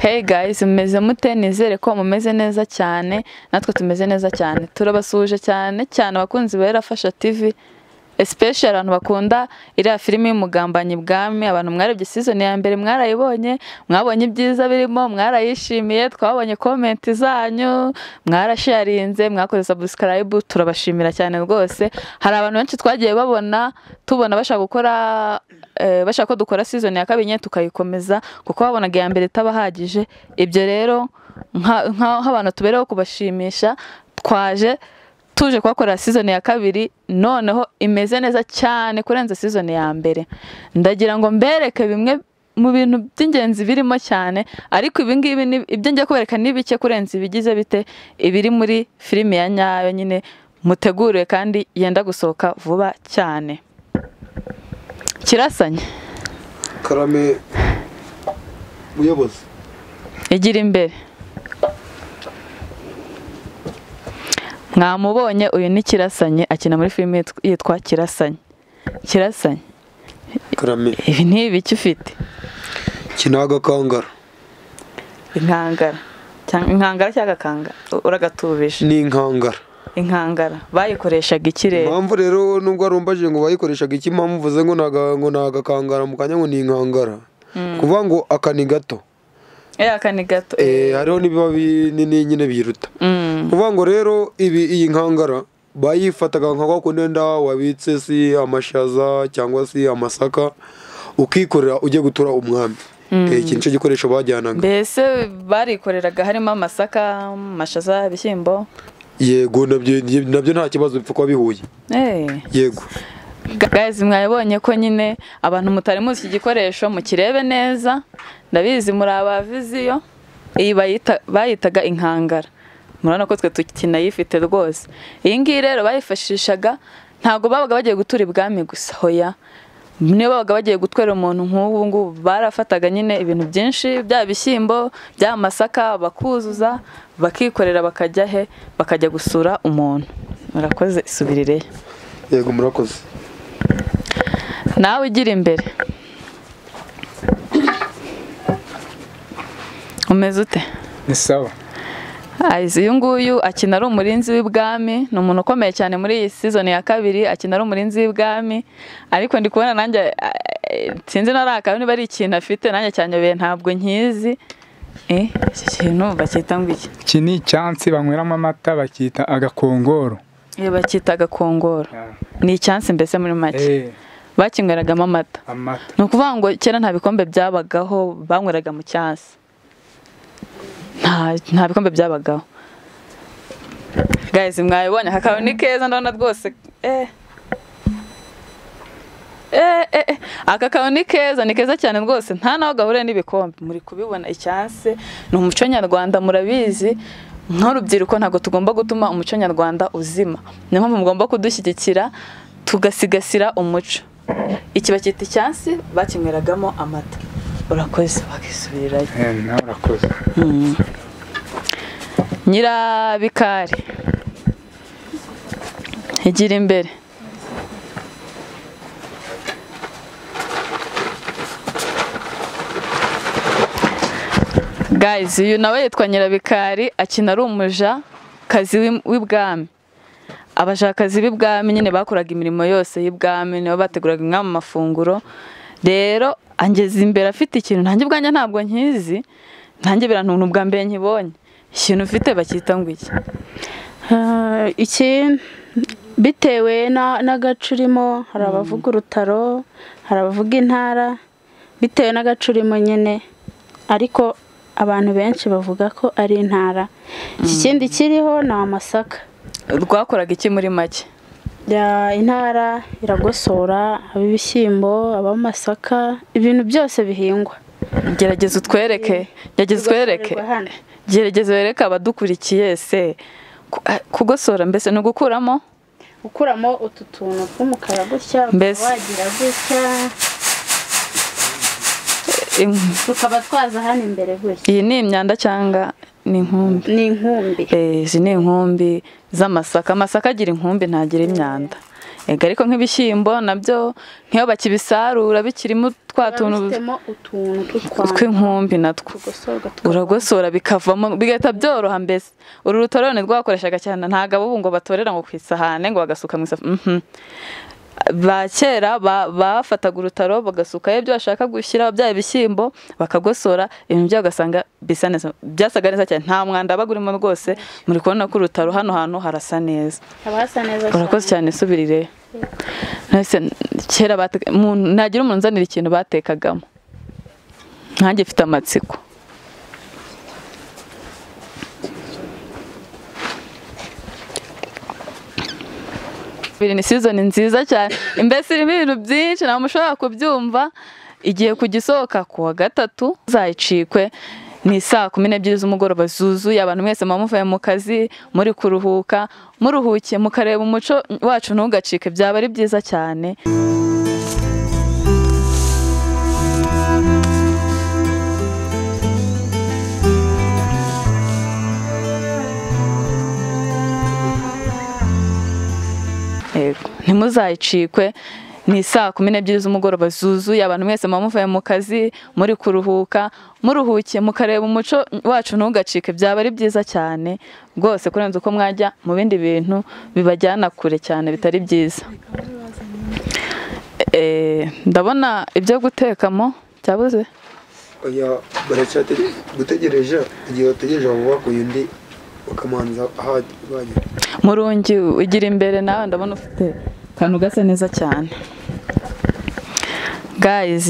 Hey guys, mumeze mute? Nizere ko mumeze neza cyane, natwe tumeze neza cyane. Turabasuhuje cyane cyane abakunzi ba Irafasha TV, especially abantu bakunda iriya filimi y'Umugambanyi Bwami. Abantu mwarebye season ya mbere mwarayibonye, mwabonye ibyiza birimo, mwarayishimiye, twabonye comment zanyu, mwarasharinze, mwakoze subscribe, turabashimira cyane rwose. Hari abantu benshi twagiye babona tubona bashaka gukora bashaka ko dukora season ya kabiri tukayikomeza kuko babonaga ya mbere itabahagije. Ibyo rero nk'abantu tubereho kubashimisha, twaje tuje kuhakora season ya kabiri, noneho imeze neza cyane kurenza season ya mbere. Ndagira ngo mbereke bimwe mu bintu by'ingenzi birimo cyane, ariko ibi ngibi ibyo ngiye kubereka ni bike kurenza ibigize bite ibiri muri filimi ya nyayo nyine mutegure kandi yenda gusohoka vuba cyane. Kirasanye Karame muyobozi, igira imbere. Mwamubonye, uyu ni Kirasanye, akina muri filime yitwa Kirasanye. Kirasanye Karame, ibi ni ibiki ufite? Kinaga kangara. Inkangara cyangwa inkangara cyangwa kanga uragatubisha? Ni inkangara. Inkangara bayikoreshaga iki rero? Impamvu rero nubwo arumbaje ngo bayikoreshaga iki, impamvu mvuze ngo naga ngo naga kangara mukanya ngo ni inkangara, kuvuga ngo akani gato. Aka ni gato. Hariho nibiba binini nyine biruta. Kuvuga ngo rero ibi iyi nkangara bayifataga nka kwa kunenda wabitse si amashaza cyangwa si amasaka ukikorera ujye gutura umwami. Iki nico gikoresho bajyanaga. Mbese barikoreraga harimo amasaka, amashaza, ibishyimbo. Yego, nabyo nta kibazo bipfa kuba bihuye. Yego. Guys, mwabonye ko nyine abantu mutari muzi iki gikoresho mukirebe neza, ndabizi muri abaviziyo. Iyi bayitaga inkangara. Murabona ko twe tukinayifite rwose. Iyi ngiyi rero bayifashishaga, ntago babaga bagiye gutura ibwami gusa, hoya. Niyo babaga bagiye gutwera umuntu nk'ubu ngubu barafataga nyine ibintu byinshi, bya bishyimbo, bya masaka, bakuzuza, bakikorera bakajya he, bakajya gusura umuntu. Murakoze, isubirireyo. Yego, murakoze. Nawe ugira imbere. Umeze ute? Ni sawa. Uyu nguyu akina ari umurinzi w'ibwami, ni umuntu ukomeye cyane muri iyi season ya kabiri, akina ari umurinzi w'ibwami, ariko ndi kubona nanjye sinzi naraka niba ari ikintu afite nanjye cyanyobeye ntabwo nkizi. Iki kintu bacyita ngo iki? Iki ni icyansi banyweramo amata bakita agakongoro. Bakita agakongoro. Ni icyansi mbese muri make. Bakinyweragamo amata. Ni ukuvuga ngo kera nta bikombe byabagaho, banyweraga mu cyansi. Nta bikombe byabagaho. Guys, mwabibonye aka kantu ni keza, ndabona rwose. Aka kantu ni keza, ni keza cyane rwose, nta naho gahuriye n'ibikombe. Muri kubibona icyansi ni umuco nyarwanda, murabizi. Nk'urubyiruko ntabwo tugomba gutuma umuco nyarwanda uzima. Niyo mpamvu mugomba kudushyigikira tugasigasira umuco. Iki bakita icyansi bakinyweragamo amata. Urakoze, wakisubirirayo. Nawe urakoze. Nyirabikari igira imbere. Guys, uyu nawe yitwa Nyirabikari, akina ari umuja kazi w'ibwami. Abashakazi b'ibwami nyine bakoraga imirimo yose y'ibwami, nibo bateguraga umwami amafunguro. Rero angeze imbere afite ikintu nanjye ubwanjye ntabwo nkizi, nanjye birantuntu bwa mbere nkibonye. Ikintu ufite bacyita ngo iki? Iki bitewe n'agace urimo, hari abavuga urutaro, hari abavuga intara, bitewe n'agace urimo nyine, ariko abantu benshi bavuga ko ari intara. Iki kindi kiriho ni amasaka. Rwakoraga iki muri make? Ya intara iragosora, ab'ibishyimbo, abamasaka, ibintu byose bihingwa. Gerageza utwereke, gerageza utwereke. Gerageza wereke abadukurikiye se kugosora mbese no gukuramo? Gukuramo utu tuntu tw'umukara gutya, wagira gutya. Tukaba twaza hano imbere gutya. Iyi ni imyanda cyangwa ni inkumbi? Ni inkumbi. Izi ni inkumbi z'amasaka. Amasaka agira inkumbi ntagira imyanda. Ega ariko nk'ibishyimbo nabyo nk'iyo bakibisarura bikirimo twa tuntu tw'inkumbi natwo uragosora bikavamo bigahita byoroha. Mbese uru rutaro ni rwakoreshaga cyane, ntago abo ngo batorera ngo ku isahane ngo bagasuka mu isafuriya. Ba kera bafataga urutaro bagasukayo ibyo bashaka gushyira bya ibishyimbo, bakagosora ibintu byabo ugasanga bisa neza, byasaga neza cyane, nta mwanda wabaga urimo rwose. Muri kubona ko urutaro hano hantu harasa neza, urakoze cyane. Subirire kera ntagira umuntu unzanira ikintu batekagamo, nkanjye mfite amatsiko. Ni season nziza cyane, mbese irimo ibintu byinshi ntabwo mushobora kubyumva. Igiye kugisohoka ku wa gatatu, uzayicikwe. Ni saa 12 z'umugoroba zuzuye, abantu mwese muba muvuye mu kazi muri kuruhuka, muruhukiye mukareba umuco wacu ntugacike, byaba ari byiza cyane. Ntimuzayicikwe, ni saa 12 z'umugoroba zuzuye, abantu mwese muba muvuye mu kazi muri kuruhuka, muruhukiye mukareba umuco wacu ntugacike, byaba ari byiza cyane rwose kurenza uko mwajya mu bindi bintu bibajyana kure cyane bitari byiza. Ndabona ibyo gutekamo cyabuze. Oya, baracyategereje igihe bategereje abo bakuye undi bakamanza ahajya. Murungi ugira imbere nawe, ndabona ufite akantu gasa neza cyane. Guys,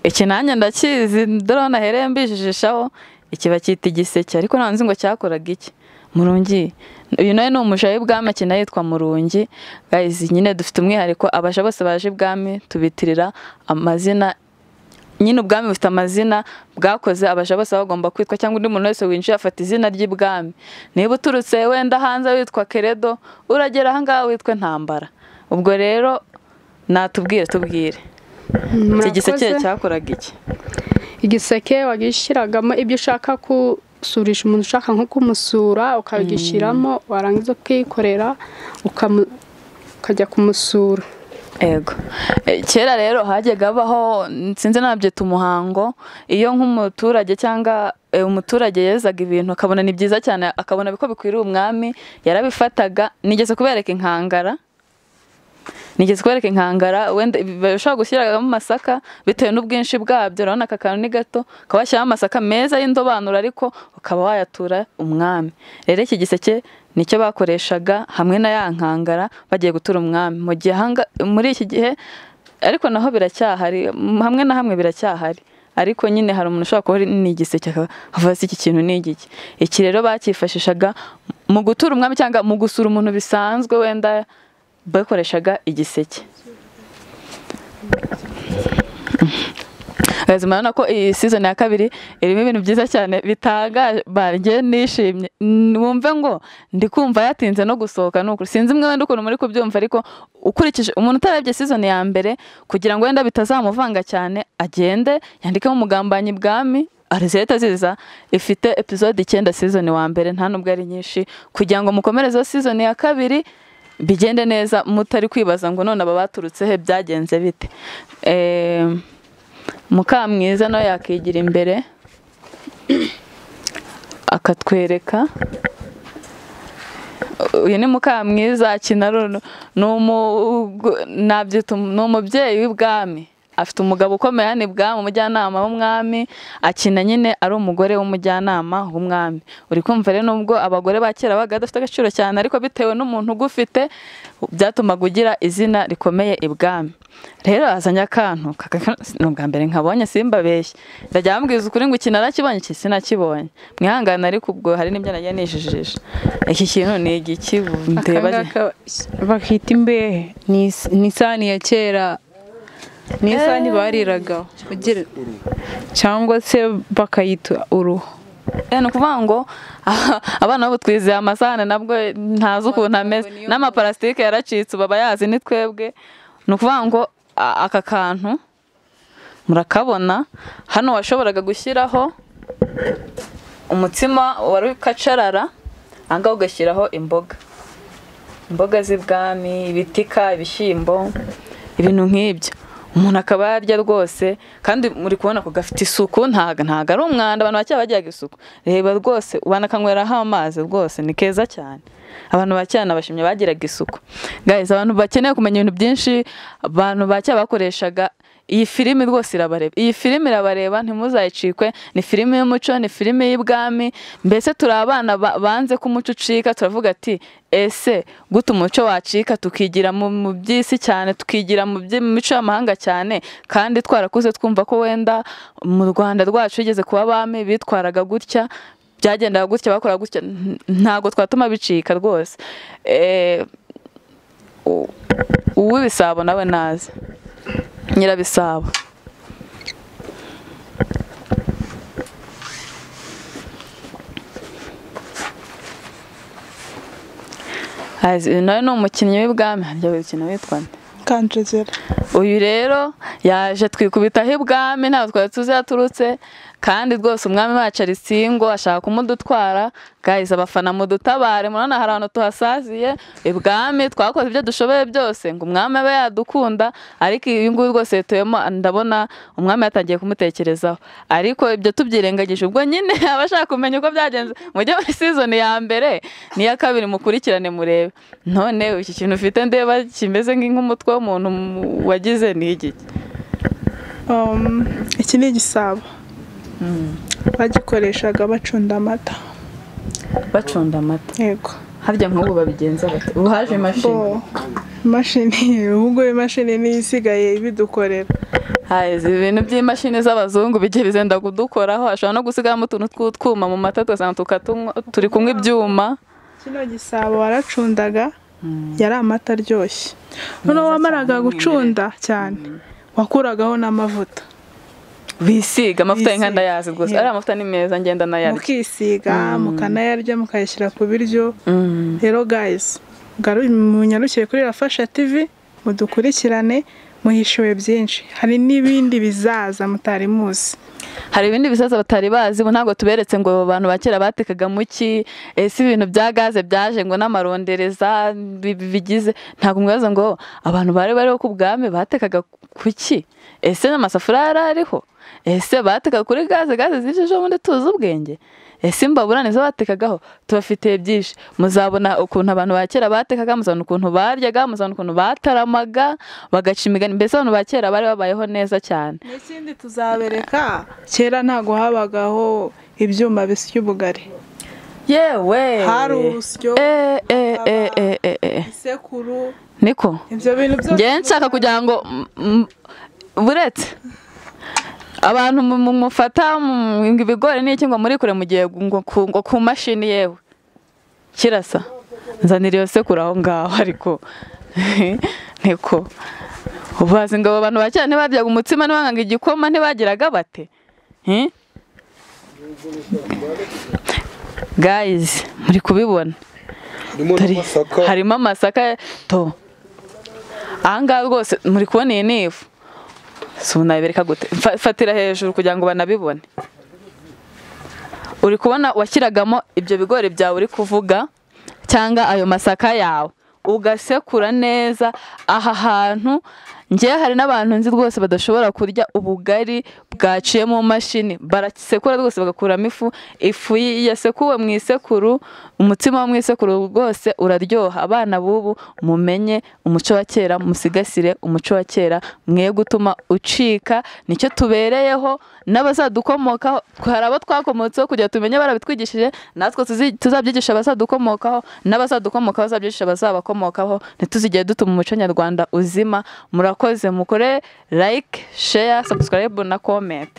iki nanjye ndakizi, dore nahereye mbijijishaho, iki bacyita igiseke ariko nta nzi ngo cyakoraga iki. Murungi uyu nawe ni umuja w'ibwami, akina yitwa Murungi. Guys, nyine dufite umwihariko, abaja bose baje ibwami tubitirira amazina. Nyine ubwami bufite amazina bwakoze, abaja bose bagomba kwitwa, cyangwa undi muntu wese winjiye afata izina ry'ibwami. Niba uturutse wenda hanze witwa Keredo, uragera aha ngaha witwa Ntambara. Ubwo rero natubwire tubwire iki giseke cyakoraga iki? Igiseke wagishyiragamo ibyo ushaka gusurisha umuntu, ushaka nko kumusura ukagishyiramo, warangiza ukikorera ukajya kumusura. Ego. Kera rero hajyaga habaho, sinzi nabyita umuhango, iyo nk'umuturage cyangwa umuturage yezaga ibintu akabona ni byiza cyane, akabona biko bikwiriye umwami, yarabifataga. Nigeze kubereka inkangara, wenda bashobora gushyiramo amasaka bitewe n'ubwinshi bwabyo. Urabona aka kantu ni gato, ukabashyiramo amasaka meza y'indobanure ariko ukaba wayatura umwami. Rero iki giseke nicyo bakoreshaga hamwe na ya nkangara bagiye gutura umwami. Mu gihe muri iki gihe ariko naho biracyahari, hamwe na hamwe biracyahari, ariko nyine hari umuntu ushobora kuba ni igiseke akavuga iki kintu ni igiki. Iki rero bakifashishaga mu gutura umwami cyangwa mu gusura umuntu bisanzwe, wenda bakoreshaga igiseke. Murabona ko iyi season ya kabiri irimo ibintu byiza cyane bitangaje, njye nishimye. Wumve ngo ndi kumva yatinze no gusohoka nukuri, sinzi mwe wenda ukuntu muri kubyumva, ariko ukurikije umuntu utarebye season ya mbere, kugira ngo wenda bitazamuvanga cyane, agende yandikemo Umugambanyi Bwami, arizeta ziza ifite episode 9 season wa mbere, nta nubwo ari nyinshi, kugira ngo mukomereze season ya kabiri bigende neza, mutari kwibaza ngo none aba baturutse he, byagenze bite. Mukamwiza nawe yakigira imbere akatwereka. Uyu ni Mukamwiza akina ni umubyeyi w'ibwami, afite umugabo ukomeye hano ibwami, umujyanama w'umwami, akina nyine ari umugore w'umujyanama w'umwami. Uri kumva rero nubwo abagore ba kera babaga badafite agaciro cyane, ariko bitewe n'umuntu ugufite byatumaga ugira izina rikomeye ibwami. Rero azanye akantu, ni ubwa mbere nkabonye, simbabeshye, ndajya bambwiza ukuri ngo iki narakibonye, iki sinakibonye, mwihangane, ariko ubwo hari n'ibyo nagiye nijijisha. Iki kintu ni igiki? Bakita imbehe, ni isahani ya kera, ni isahani bariragaho cyangwa se bakayita uruhu. Ni ukuvuga ngo abana bo twizeye amasahani nabwo ntazi ukuntu ameze, n'amaparasitike yaracitse ubu abayazi ni twebwe. Ni ukuvuga ngo aka kantu murakabona hano, washoboraga gushyiraho umutsima wari ukacarara, aha ngaha ugashyiraho imboga. Imboga z'ibwami, ibitika, ibishyimbo, ibintu nk'ibyo. Umuntu akaba yarya rwose, kandi muri kubona ko gafite isuku, ntago ari umwanda, abantu ba kera bagiraga isuku. Reba rwose banakanyweraho amazi rwose, ni keza cyane. Abantu ba kera nabashimye bagiraga isuku. Guys, abantu bakeneye kumenya ibintu byinshi, abantu ba kera bakoreshaga iyi filimi rwose irabareba. Iyi filimi irabareba, ntimuzayicikwe. Ni filimi y'umuco, ni filimi y'ibwami. Mbese turi abana banze ko umuco ucika, turavuga ati ese gute umuco wacika tukigira mu by'isi cyane, tukigira mu mico y'amahanga cyane, kandi twarakuze twumva ko wenda mu Rwanda rwacu bigeze kuba abami bitwaraga gutya, byagendaga gutya, bakoraga gutya, ntago twatuma bicika rwose. Uw'ibisabo nawe naze. Nyirabisabo. Nawe ni umukinnyi w'ibwami, harya wikina witwa nde? Kanjogera. Uyu rero yaje twikubitaho ibwami, ntabwo twari tuzi yaturutse, kandi rwose umwami wacu ari singo ashaka kumudutwara. Guys, abafana mudutabare, murabona hari ahantu tuhasaziye ibwami, twakoze ibyo dushoboye byose ngo umwami abe yadukunda, ariko uyu nguyu rwose tuyemo ndabona umwami yatangiye kumutekerezaho, ariko ibyo tubyirengagije. Ubwo nyine abashaka kumenya uko byagenze mujye muri season ya mbere n'iya kabiri mukurikirane murebe. None iki kintu ufite ndeba kimeze nk'umutwe w'umuntu wagize ni iki? Iki ni igisabo. Bagikoreshaga bacunda amata. Bacunda amata. Yego. Harya nk'ubu babigenza bate? Ubu haje imashini. Imashini, ubwo imashini ni isigaye ibidukorera. Haje ibintu by'imashini z'abazungu bigiye bizenda kudukoraho, ashobora no gusigamo utuntu tw'utwuma mu mata tugasanga tukatunywa turi kunywa ibyuma. Kino gisabo waracundaga yari amata aryoshye. Noneho wamaraga gucunda cyane wakuragaho n'amavuta. Bisiga amavuta y'inka ndayazi rwose, ari amavuta ni meza ngenda nayarya. Mukisiga, mukanayarya, mukayashyira ku biryo. Rero guys, munyarukiye kuri Irafasha TV mudukurikirane, muhishiwe byinshi. Hari n'ibindi bizaza mutari muzi. Hari ibindi bizaza batari bazi, ubu ntabwo tuberetse ngo abantu ba kera batekaga muki, ese ibintu bya gaze byaje ngo n'amarondereza bigize, ntabwo mwibaza ngo abantu bari bariho ku bwami batekaga kuki? Ese n'amasafuriya yari ariho? Ese batekaga kuri gaze, gaze zije ejo bundi tuzi ubwenge? Ese imbabura nizo batekagaho? Tubafitiye byinshi. Muzabona ukuntu abantu ba kera batekaga, muzabona ukuntu baryaga, muzabona ukuntu bataramaga, bagaca imigani. Mbese abantu ba kera bari babayeho neza cyane. N'ikindi tuzabereka, kera ntago habagaho ibyuma bisya ubugari. Yewe. Hari urusyo. Isekuru. Niko. Ibyo bintu byose. Nge nshaka kugira ngo buretse abantu mufata ibigori n'iki ngo muri kure mugiye ngo ku mashini, yewe kirasa nzanira iyo sekuru aho ngaho, ariko niko ubazi ngo abantu ba kera ntibaryaga umutsima, ntibanywaga igikoma, ntibagiraga bate? Guys, muri kubibona harimo amasaka to aha ngaha rwose muri kubona iyi ni ifu. Nabereka gute? Fatira hejuru kugira ngo banabibone. Uri kubona washyiragamo ibyo bigori byawe uri kuvuga cyangwa ayo masaka yawe, ugasekura neza. Aha hantu ngiye hari n'abantu nzi rwose badashobora kurya ubugari bwaciye mu mashini, barasekura rwose bagakuramo ifu. Ifu yasekuwe mu isekuru, umutsima wo mu isekuru rwose uraryoha. Abana b'ubu mumenye umuco wa kera, musigasire umuco wa kera, mwe gutuma ucika. Nicyo tubereyeho n'abazadukomokaho. Hari abo twakomotseho kugira tumenye barabitwigishije, natwe tuzabyigisha abazadukomokaho, n'abazadukomokaho bazabyigisha abazabakomokaho. Ntituzigere dutuma umuco nyarwanda uzima. Murakoze, mukore like, share, subscribe na comment.